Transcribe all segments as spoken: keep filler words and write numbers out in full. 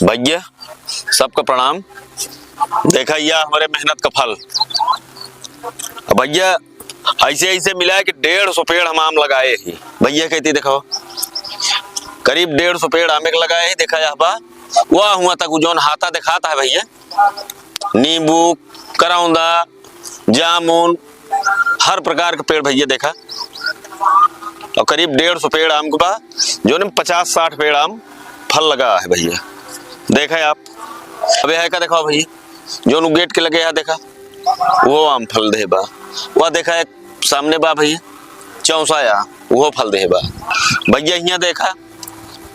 भइया, सबका प्रणाम। देखा, यह हमरे मेहनत का फल। अब भइया, ऐसे, ऐसे मिला है कि डेढ़ सौ पेड़ हम आम लगाए ही। भइया, कहती देखो, करीब डेढ़ सौ पेड़ आमे के लगाए ही। देखा, यह बा, वह हुआ तक जौन हाथा देखात है भइया, नींबू, करौंदा, जामुन, हर प्रकार के पेड़ भइया देखा। और करीब डेढ़ सौ पेड़ आम के बा, जौन में पचास साठ पेड़ आम फल लगा है भइया। देखे आप, अब यह का देखाओ भइया, जौन उ गेट के लगे है देखा, वो आम फल दे बा। वह देखा, एक सामने बा भइया, चौसा या, वो फल दे बा। भइया, हियाँ देखा,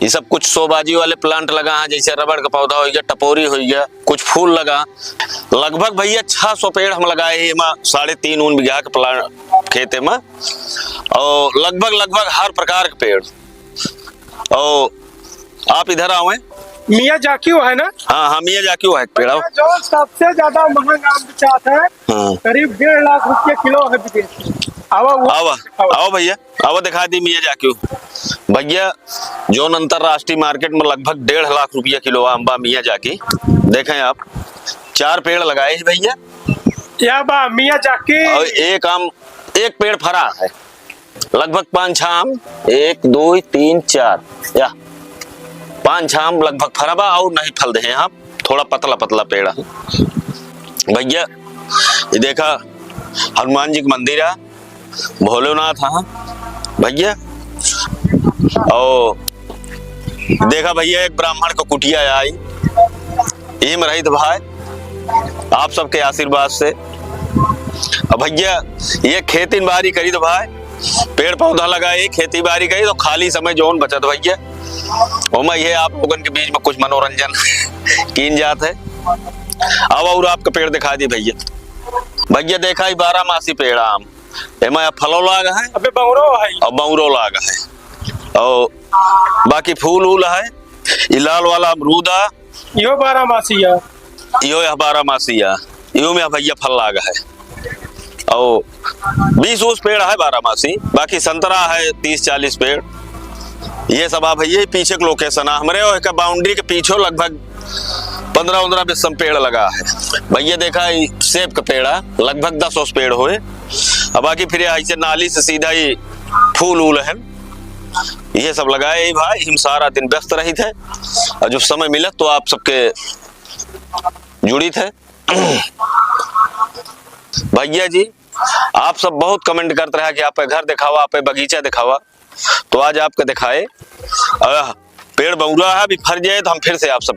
ये सब कुछ शोबाजी वाले प्लांट लगा है, जैसे रबड़ का पौधा होइ गया, टपोरी होइ गया, कुछ फूल लगा। लगभग भइया, छह सौ पेड़ हम लगाए ही एमा, साढ़े तीन उन बीघा के प्लांट, खेते में। और लगभग, लगभग हर प्रकार के पेड़। और आप इधर आवे। मियाजाकी है ना? हाँ, हाँ, मियाजाकी है एक पेड़। आओ। जो सबसे ज्यादा महंगा आम बिचात है, हाँ। करीब डेढ़ लाख रुपया किलो है विदेश में। आवा, वो आवा, दिखावा। आवा भइया, आवा, देखा दी मियाजाकी। भइया, जौन अंतर्राष्ट्रीय मार्केट में लगभग डेढ़ लाख रुपया किलो आम बा मियाजाकी। देखें आप, चार पेड़ लगाए ही भइया। या बा मियाजाकी। और एक आम, एक पेड़ फरा है। लगभग पाँच छह आम, एक, दो, तीन, चार, या पाँच छह आम लगभग फरा बा, और नहीं फल दे हैं आप, थोड़ा पतला पतला पेड़ है। भइया, ये देखा, हनुमान जी का मंदिर है, भोलेनाथ है भइया। और देखा भइया, एक ब्राह्मण का कुटिया आई, इम रहित भाई, आप सबके आशीर्वाद से। अब भइया, ये खेती बाड़ी करी तो भाई, पेड़ पौधा लगाए, खेती बाड़ी करी, तो खाली समय जौन बचत भइया, ओमा ये आप लोगन के बीच में कुछ मनोरंजन कीन जात है। अब और आपका पेड़ दिखा दी भइया। भइया, देखा, ई बारह मासी पेड़ आम, एमा फलो लाग है। अबे बौरो है। और बौरो लाग है। और बाकी फूल उल है। ई लाल वाला अमरूद है। इहो बारह मासी है। इहो यह बारह मासी है। इहो में भइया फल लाग है। और बीस उस पेड़ है बारह मासी, बाकी संतरा है तीस चालीस पेड़। ये सब है भइया, पीछे के लोकेशन है हमरे, और एक बाउंड्री के पीछे लगभग पन्द्रह उन्द्रह बीस पेड़ लगा है। भइया देखा, ई सेब का पेड़ है, लगभग दस उस पेड़ होए। अब बाकी फिर ऐसे नाली से सीधा ही फूल उल है, ये सब लगाए ही भाई। हम सारा दिन व्यस्त रहित है, और जब समय मिलत तो आप सबके जुड़ित है। भइया जी, आप सब बहुत comment करत रहा कि आप घर दिखावा, आप बगीचा दिखावा, तो आज आपके दिखाए। और पेड़ बौरा है, अभी फर जाए तो हम फिर से आप सब